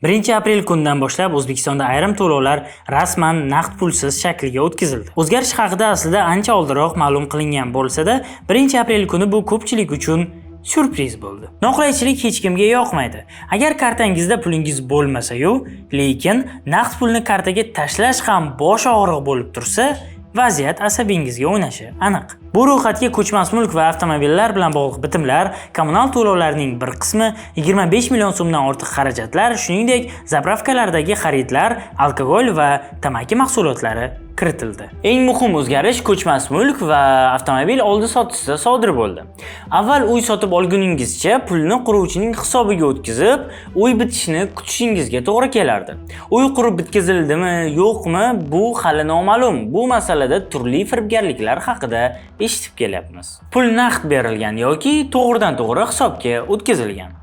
1 aprel kunidan boshlab O'zbekistonda ayrim to'lovlar rasman naqd pulsiz shaklga o'tkazildi. O'zgarish haqida aslida ancha oldinroq ma'lum qilingan bo'lsa-da, 1 aprel kuni bu ko'pchilik uchun syurpriz bo'ldi. Noqulaychilik hech kimga yoqmaydi. Agar kartangizda pulingiz bo'lmasa-yu, lekin naqd pulni kartaga tashlash ham bosh og'riq bo'lib tursa, vaziyat asabingizga o'ynashi aniq. Bu ro'yxatga ko'chmas mulk va avtomobillar bilan bog'liq bitimlar, kommunal to'lovlarning bir qismi, 25 million so'mdan ortiq xarajatlar, shuningdek, заправка lardagi xaridlar, alkogol va tamaki mahsulotlari kiritildi. Eng muhim o'zgarish ko'chmas mulk va avtomobil oldi-sotdisida sodir bo'ldi. Avval uy sotib olguningizcha pulni quruvchining hisobiga o'tkazib, uy bitishini kutishingizga to'g'ri kelardi. Uy qurib bitkazildimi, yo'qmi, bu hali noma'lum. Bu masalada turli firibgarliklar haqida eshitib kelyapmiz. Pul naqd berilgan yoki to'g'ridan-to'g'ri hisobga o'tkazilgan.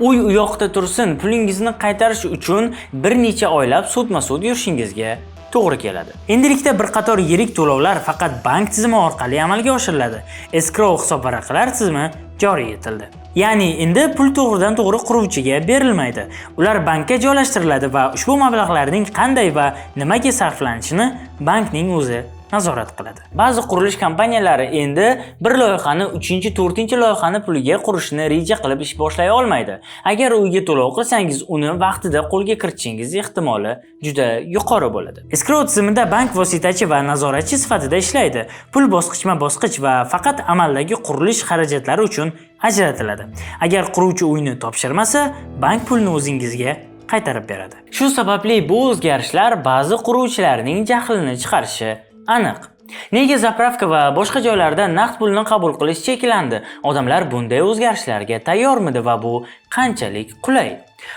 Uy u yoqda tursin, pulingizni qaytarish uchun bir necha oylab sudma-sud yurishingizga to'g'ri keladi. Endilikda bir qator yirik to'lovlar faqat bank tizimi orqali amalga oshiriladi. Escrow hisobvaraqlar tizimi joriy etildi. Ya'ni endi pul to'g'ridan-to'g'ri quruvchiga berilmaydi. Ular bankka joylashtiriladi va ushbu mablag'larning qanday va nimaga sarflanishini bankning o'zi nazorat qiladi. Ba'zi qurilish kompaniyalari endi bir loyihani 3-4-loyihani puliga qurishni reja qilib ish boshlay olmaydi. Agar uyga to'lov qilsangiz, uni vaqtida qo'lga kiritishingiz ehtimoli juda yuqori bo'ladi. Escrow tizimida bank vositachi va nazoratchi sifatida ishlaydi. Pul bosqichma-bosqich va faqat amaldagi qurilish xarajatlari uchun ajratiladi. Agar quruvchi uyni topshirmasa, bank pulni o'zingizga qaytarib beradi. Shu sababli bu o'zgarishlar ba'zi quruvchilarning jahlini chiqarishi aniq. Nega заправка va boshqa joylarda naqd pulni qabul qilish cheklandi? Odamlar bunday o'zgarishlarga tayyormidi va bu qanchalik qulay?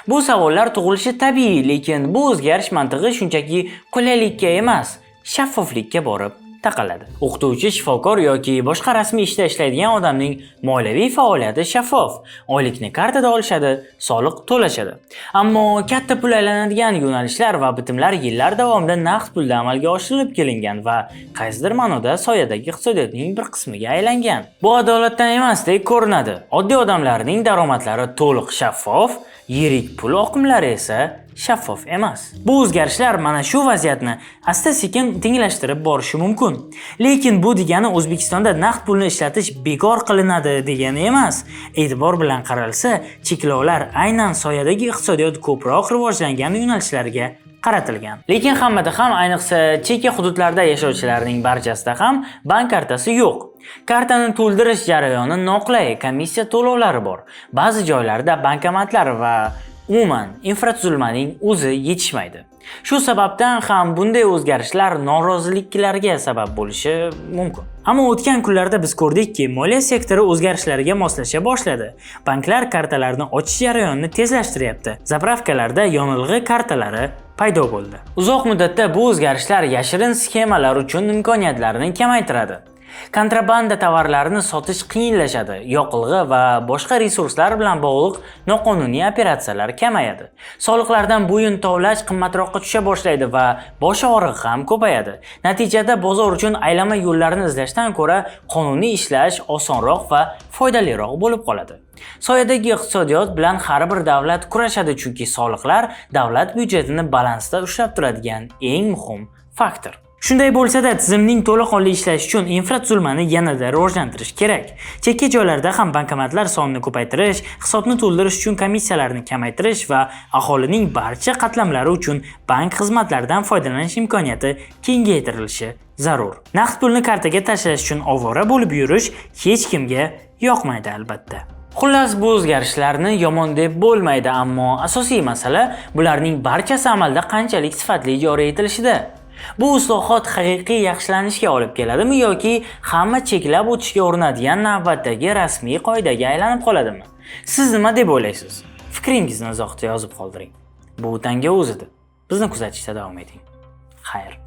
Bu savollar tug'ilishi tabiiy, lekin bu o'zgarish mantig'i shunchaki qulaylikka emas, shaffoflikka borib taqaladi. O'qituvchi, shifokor yoki boshqa rasmiy ishda ishlaydigan odamning moliyaviy faoliyati shaffof. Oylikni kartada olishadi, soliq to'lashadi. Ammo katta pul aylanadigan yo'nalishlar va bitimlar yillar davomida naqd pulda amalga oshirilib kelingan va qaysidir ma'noda soyadagi iqtisodiyotning bir qismiga aylangan. Bu adolatdan emasdek ko'rinadi. Oddiy odamlarning daromadlari to'liq shaffof, yirik pul oqimlari esa shaffof emas. Bu o'zgarishlar mana shu vaziyatni asta-sekin tenglashtirib borishi mumkin. Lekin bu degani O'zbekistonda naqd pulni ishlatish bekor qilinadi degani emas. E'tibor bilan qaralsa, cheklovlar aynan soyadagi iqtisodiyot ko'proq rivojlangan yo'nalishlarga qaratilgan. Lekin hammada ham, ayniqsa chekka hududlarda yashovchilarning barchasida ham bank kartasi yo'q. Kartani to'ldirish jarayoni noqulay, komissiya to'lovlari bor. Ba'zi joylarda bankomatlar va umuman infratuzilmaning o'zi yetishmaydi. Shu sababdan ham bunday o'zgarishlar noroziliklarga sabab bo'lishi mumkin. Ammo o'tgan kunlarda biz ko'rdikki, moliya sektori o'zgarishlarga moslasha boshladi. Banklar kartalarni ochish jarayonini tezlashtiryapti. Заправка larda yonilg'i kartalari paydo bo'ldi. Uzoq muddatda bu o'zgarishlar yashirin sxemalar uchun imkoniyatlarni kamaytiradi. Kontrabanda tovarlarini sotish qiyinlashadi, yoqilg'i va boshqa resurslar bilan bog'liq noqonuniy operatsiyalar kamayadi. Soliqlardan bo'yin tovlash qimmatroqqa tusha boshlaydi va bosh og'rig'i ham ko'payadi. Natijada bozor uchun aylanma yo'llarni izlashdan ko'ra qonuniy ishlash osonroq va foydaliroq bo'lib qoladi. Soyadagi iqtisodiyot bilan har bir davlat kurashadi, chunki soliqlar davlat byudjetini balansda ushlab turadigan eng muhim faktor. Shunday bo'lsa-da, tizimning to'laqonli ishlashi uchun infratuzilmani yanada rivojlantirish kerak. Chekka joylarda ham bankomatlar sonini ko'paytirish, hisobni to'ldirish uchun komissiyalarni kamaytirish va aholining barcha qatlamlari uchun bank xizmatlaridan foydalanish imkoniyati kengaytirilishi zarur. Naqd pulni kartaga tashlash uchun ovora bo'lib yurish hech kimga yoqmaydi, albatta. Xullas, bu o'zgarishlarni yomon deb bo'lmaydi, ammo asosiy masala bularning barchasi amalda qanchalik sifatli joriy etilishida. Bu islohot haqiqiy yaxshilanishga olib keladimi yoki hamma cheklab o'tishga urinadigan navbatdagi rasmiy qoidaga aylanib qoladimi? Siz nima deb o'ylaysiz? Fikringizni izohda yozib qoldiring. Bu Tanga o'zida. Bizni kuzatishda davom eting. Xayr.